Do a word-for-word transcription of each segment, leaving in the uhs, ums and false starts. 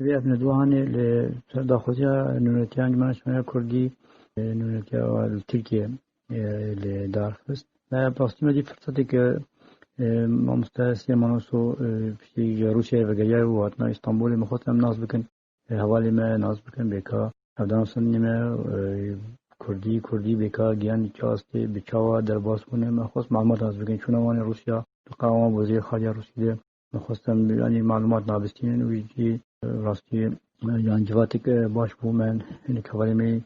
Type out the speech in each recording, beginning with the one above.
Vê ev nedwa hanê li ser daxwaziya nûnetiya Encûmena Şareya Kurdî, e, nûnetiya li Tirkiye, e, li dar xist. Me bi rastî me dî firseteke, e, mamoste Süleyman Oso, e, piştî ji Rûsyayê vegeriya û hatina Îstanbulê, me xwest em nas bikin. E, hevalê me nas bikin, bêka hevdana sennî me, e, Kurdî, Kurdî bêka giyan çi astê, bi çawa derbas bûne, me xwest malumat nas bikin. Çûna wan ê Rûsya, di qewan boziyê xaliya Rûsî de. Mexwestem, yanî, malumat nabistînin û jî rastî, e, yan civatek, e, baş bû. Me hinek hevalê me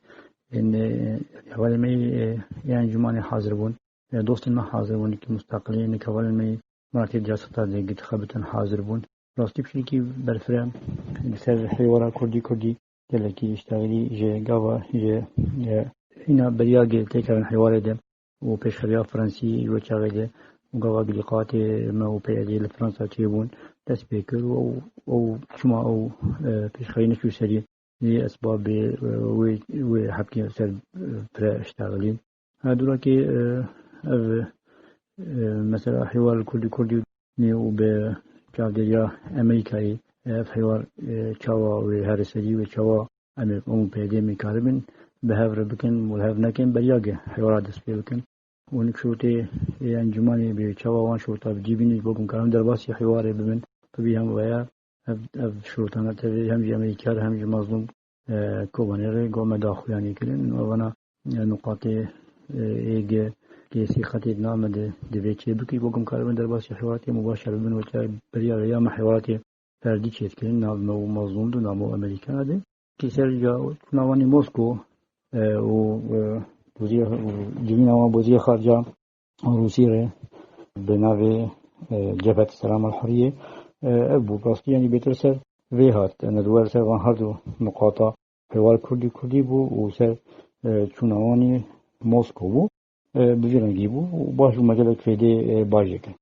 yên, e, hevalê me, e, yên encûmanê hazir bûn. E, dostên me hazir bûn, ki mustaqilî, hinek hevalên me yên welatê diyaseta de dixebitin hazir bûn. Rastî piştî berfireh li ser hêwara Kurdî Kurdî gelekî îştexilî ji gava ji, e, hîna beriya ge têkevin hêwarê de û pêşxeriya Fransî ji wê çaxê de û gava gilîqatê me û P Y D li Fransa çêbûn dest pê kir û ew, ew çima ew, e, pêşxerî neçû serî, yê esbabê, e, wê, wê hepkê ser, e, pire îştexilî. Ha, dûrakê, e, ev, e, mesela hêwar li Kurdî Kurdî nê û bi çavdêriya Amerîkayê, e, ev hêwar, e, çawa wê here serî wê çawa em ê, em û P Y D em ê karibin bi hev re bikin û li hev nekin, beriya ge hêwara dest pê bikin. Û hinek şurûtê ê encûmanê bi çawa wan şurûta bi cî bînin, ji bo ku em karin derbasî hêwarê bibin, tibî hem veya ev, ev şurûtana tevî hem ji Amerîka re hem ji Mazlûm, e, Kobanê re got me daxuyanî kirin. Û evana, e, nuqatê, e, ê ge kesî xetê di nav me de divê çê bikî, ji bo ku em karibin derbasî hêwaratê mubaşer bibin, weke beriya re ya me hêwaratê ferdî çêdikirin, nav me û Mazlûm de, nav me û Amerîkana de. Ki ser ca çûna wan ê Mosko, e, û, e, boziyê, û civîna wan boziyê xarica Rûsî re bi navê, e, Cebhet Selam El Hurriyê, e, ev bû. Rastî, yanî, bêtir ser vê hat, nedwer ser van her du nuqata hêwar Kurdî Kurdî bû û ser, e, çûna wan ê Mosko bû. E, bi vî rengî bû û baş bû, me gelek fêdê, e, bajê kir.